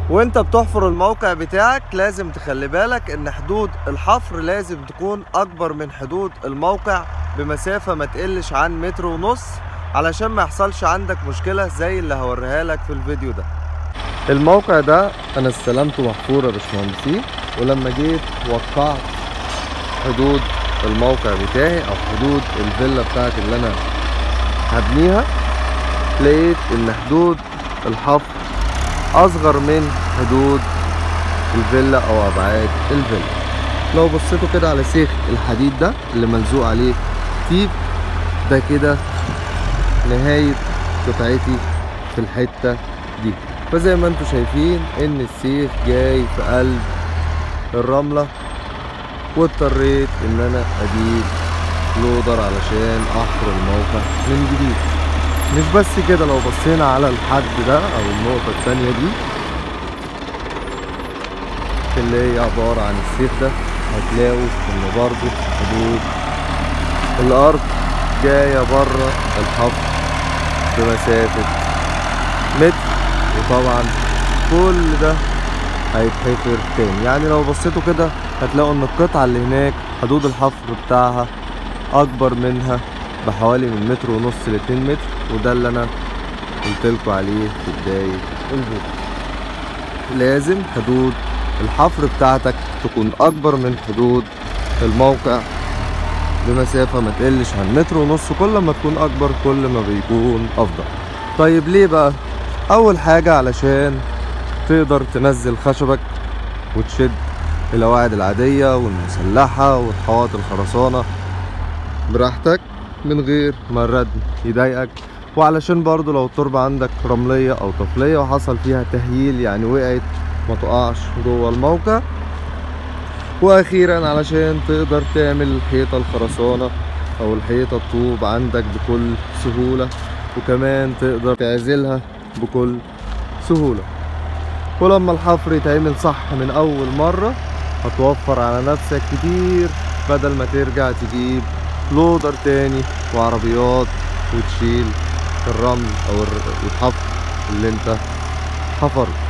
وانت بتحفر الموقع بتاعك لازم تخلي بالك ان حدود الحفر لازم تكون اكبر من حدود الموقع بمسافة ما تقلش عن 1.5 متر، علشان ما يحصلش عندك مشكلة زي اللي هوريها لك في الفيديو ده. الموقع ده انا استلمته محفور يا باشمهندسين، ولما جيت وقعت حدود الموقع بتاعي او حدود الفيلا بتاعتي اللي انا هبنيها، لقيت ان حدود الحفر اصغر من حدود الفيلا او ابعاد الفيلا. لو بصيتوا كده على سيخ الحديد ده اللي ملزوق عليه تيب ده، كده نهاية قطعتي في الحتة دي. فزي ما انتم شايفين ان السيخ جاي في قلب الرملة، واضطريت ان انا اجيب لودر علشان احفر الموقع من جديد. مش بس كده، لو بصينا على الحد ده او النقطة التانية دي اللي هي عبارة عن السيخ ده، هتلاقوا ان برضو حدود الارض جاية بره الحفر بمسافة متر، وطبعا كل ده هيتحفر تاني. يعني لو بصيتوا كده هتلاقوا ان القطعة اللي هناك حدود الحفر بتاعها اكبر منها بحوالي من 1.5 متر ل2 متر، وده اللي انا قلتلكوا عليه في بداية الفيديو. لازم حدود الحفر بتاعتك تكون اكبر من حدود الموقع بمسافة ما تقلش عن 1.5 متر، كل ما تكون اكبر كل ما بيكون افضل. طيب ليه بقى؟ اول حاجة علشان تقدر تنزل خشبك وتشد القواعد العادية والمسلحة والحواط الخرسانة براحتك من غير ما الردم يضايقك، وعلشان برضو لو التربة عندك رملية او طفلية وحصل فيها تهييل يعني وقعت ما تقعش جوه الموقع. واخيرا علشان تقدر تعمل الحيطة الخرسانة او الحيطة الطوب عندك بكل سهولة، وكمان تقدر تعزلها بكل سهولة. ولما الحفر يتعمل صح من اول مرة هتوفر على نفسك كتير، بدل ما ترجع تجيب لودر تاني وعربيات وتشيل الرمل او الحفر اللي انت حفرته.